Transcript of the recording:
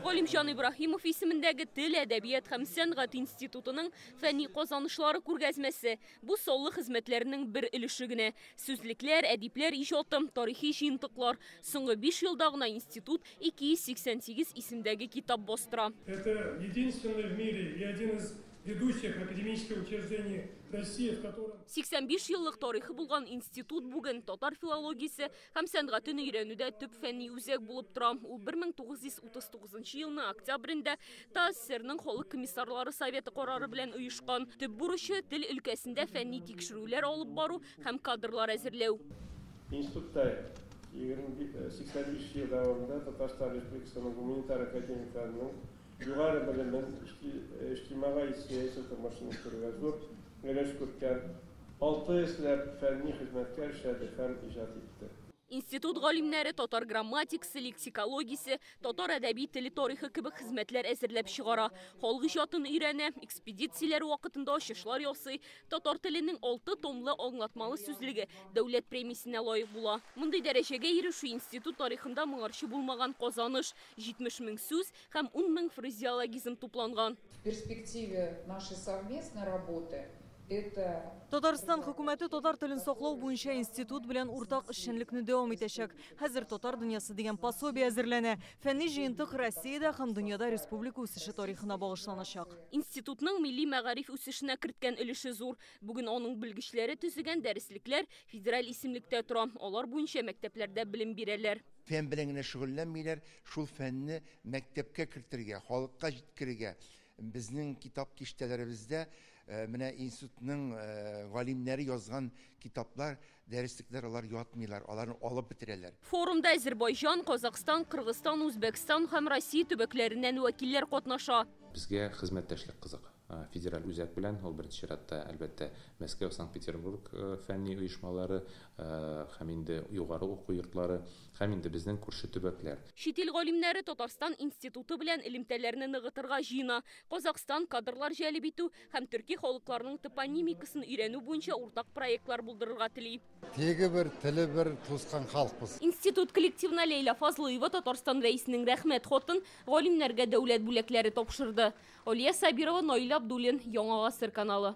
Галимҗан Ибраһимов исемендәге Тел, әдәбият һәм сәнгать институтының фәнни казанышлары күргәзмәсе. Бу саллы хезмәтләрнең бер өлеше генә. Сүзлекләр, әдипләр иҗаты, тарихи җыентыклар. Соңгы 5 елда гына институт 288 исемдәге китап бастыра. Это единственный в мире и один из ведущих академических учреждений России, в котором 85 еллык тарихы булган институт бүген татар филологиясе һәм сәнгатен өйрәнүдә төп фәнни үзәк булып тора. Ул 1939 елның октябрендә ТАССРның Халык комиссарлары советы карары белән оешкан. Төп бурычы тел өлкәсендә фәнни тикшерүләр алып бару һәм кадрлар әзерләү. Институтта 85 ел дәвамында Татарстан Республикасының гуманитар академикларының югары белемен, иҗтимагый сәяси тормышын үстерүгә зур өлеш керткән 6 йөзләп фәнни хезмәткәр эшләде һәм иҗат итте. Институт галимнәре татар грамматикасы, лексикологиясе, татар әдәби теле тарихы кебек хезмәтләр әзерләп чыгара. Халык иҗатын өйрәнә, экспедицияләр вакытында ачышлар ясый. Татар теленең 6 томлы аңлатмалы сүзлеге дәүләт премиясенә лаек була. Мондый дәрәҗәгә ирешү институт тарихында моңарчы булмаган казаныш. 70 мең сүз һәм 10 мең фразеологизм тупланган. В перспективе нашей совместной работы это Татарстан хөкүмәте татар телен саклау буенча институт белән уртак эшчәнлекне дәвам итәчәк. Хәзер Татар дөньясы дигән пособие әзерләнә. Фәнни җыентык Россиядә һәм дөньяда республика үсеше тарихына багышланачак. Институтның милли мәгариф үсешенә керткән өлеше зур. Бүген аның белгечләре төзегән дәреслекләр федераль исемлектә тора. Алар буенча мәктәпләрдә белем бирәләр. Фән белән генә шөгыльләнмиләр, шул фәнне мәктәпкә кертергә, халыкка җиткерергә. Безнең китап киштәләребездә менә институтның галимнәре язган китаплар, дәреслекләр алар ятмыйлар, аларны алып бетерәләр. Форумда Азербайҗан, Казахстан, Кыргызстан, Үзбәкстан һәм Россия төбәкләреннән вәкилләр катнаша. Безгә хезмәттәшлек кызык. Федераль үзәк белән, ул беренче чиратта, әлбәттә, Мәскәү, Санкт-Петербург фәнни оешмалары һәм инде югары уку йортлары, һәм инде безнең күрше төбәкләр. Чит ил галимнәре Татарстан институты белән элемтәләрне ныгытырга җыена. Казахстан кадрлар җәлеп итү һәм төрки халыкларның топонимикасын өйрәнү буенча уртак проектлар булдырырга тели. Теге бер, теле бер, туысқан халыкпыз. Институт коллективына Ләйлә Фазлыева Татарстан рәисенең рәхмәт хатын галимнәргә дәүләт бүләкләре тапшырды. Алия Сабирова, Наил Абдуллин, Яңа Гасыр каналы.